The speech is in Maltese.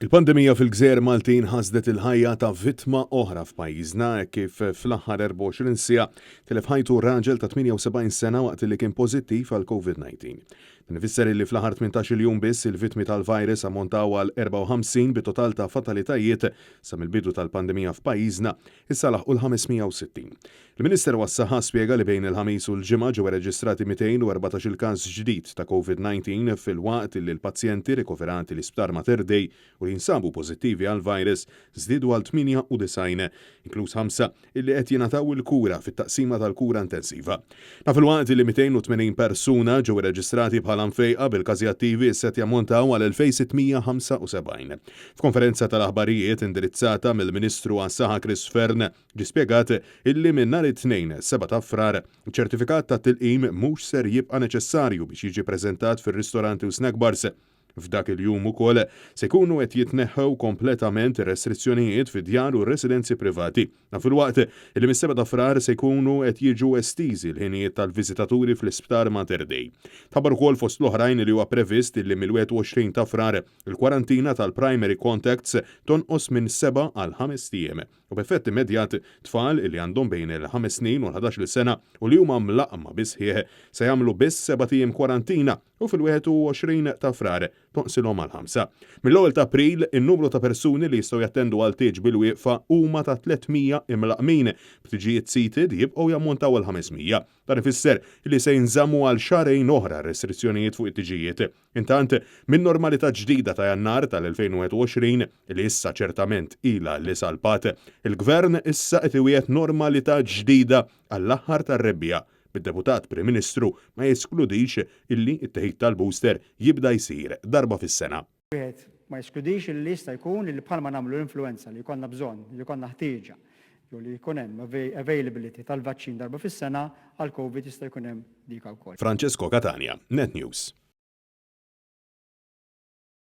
Il-pandemija fil-gżejjer Maltin ħasdet il-ħajja ta' vittma oħra f'pajjiżna hekk kif fl-aħħar 24 siegħa tilef ħajtu raġel ta' 78 sena waqt li kien pożittiv għal Covid-19. Dan ifisser illi fl-aħħar 18-il jum biss il-vittmi tal-virus ammontaw għal 54 bit-total ta' fatalitajiet sa mill-bidu tal-pandemija f'pajjiżna issa laħqu l-560. Il-Ministeru għas-Saħħa spjega li bejn il-Ħamis u l-Ġimgħa ġew irreġistrati 214 il-każ ġdid ta' Covid-19 filwaqt li l-pazjenti rikoverati l-Isptar Mater Dei u li jinsabu pożittivi għall-virus żdiedu għal 98, inkluż ħamsa illi qed jingħataw il-kura fit-taqsima tal-kura intensiva. Dan filwaqt li 280 persuna ġew irreġistrati bħala mfejqa bil-każi attivi issa qed jammontaw għal 2675. F'konferenza tal-aħbarijiet indirizzata mill-Ministru għas-Saħħa Chris Fearne, Ġie spjegat illi minn nhar it-Tnejn, 7 ta' Frar, iċ-ċertifikat tat-tilqim mhux ser jibqa' neċessarju biex jiġi preżentat fir-ristoranti u snack bars. F'dak il-jum ukoll se jkunu qed jitneħħew kompletament ir-restrizzjonijiet fid-djar u r-residenzi privati. Dan filwaqt illi mis-7 ta' Frar se jkunu qed jiġu estiżi l-ħinijiet tal-viżitaturi fl-Isptar Mater Dei. Tħabbar ukoll fost l-oħrajn li huwa previst illi mill-21 ta' Frar il-kwarantina tal-primary contacts tonqos minn seba' għal ħamest ijiem. U b'effett immedjat, tfal li għandhom bejn il-ħames snin u l-ħadax-il sena u li huma mlaqqma bis-sħiħ se jagħmlu biss sebat ijiem kwarantina u fil-21 ta' Frar tonqsilhom għal ħamsa. Mill-ewwel ta' April, in-numru ta' persuni li jistgħu jattendu għal tieġ bilwieqfa huma ta' 300 imlaqqmin, b'tiġijiet seated jibqgħu jammontaw għal 500. Dan ifisser li se jinżammu għal xahrejn oħra r-restrizzjonijiet fuq it-tiġijiet. Intant, min-normalità ġdida ta' Jannar tal-2021, li issa ċertament ilha li salpat, il-Gvern issa qed iwiegħed normalità ġdida għall-aħħar tar-rebbiegħa, bid-Deputat Prim Ministru ma jeskludix illi t-teħid tal-booster jibda jsir darba fis-sena. Wieħed ma jeskludix illi jista' jkun illi bħalma nagħmlu l-influwenza li jkollna bżonn, li jkollna ħtieġa jew li jkun hemm availability tal-vaċċin darba fis-sena, għall-Covid jista' jkun hemm dika wkoll. Francesco Catania, Net News.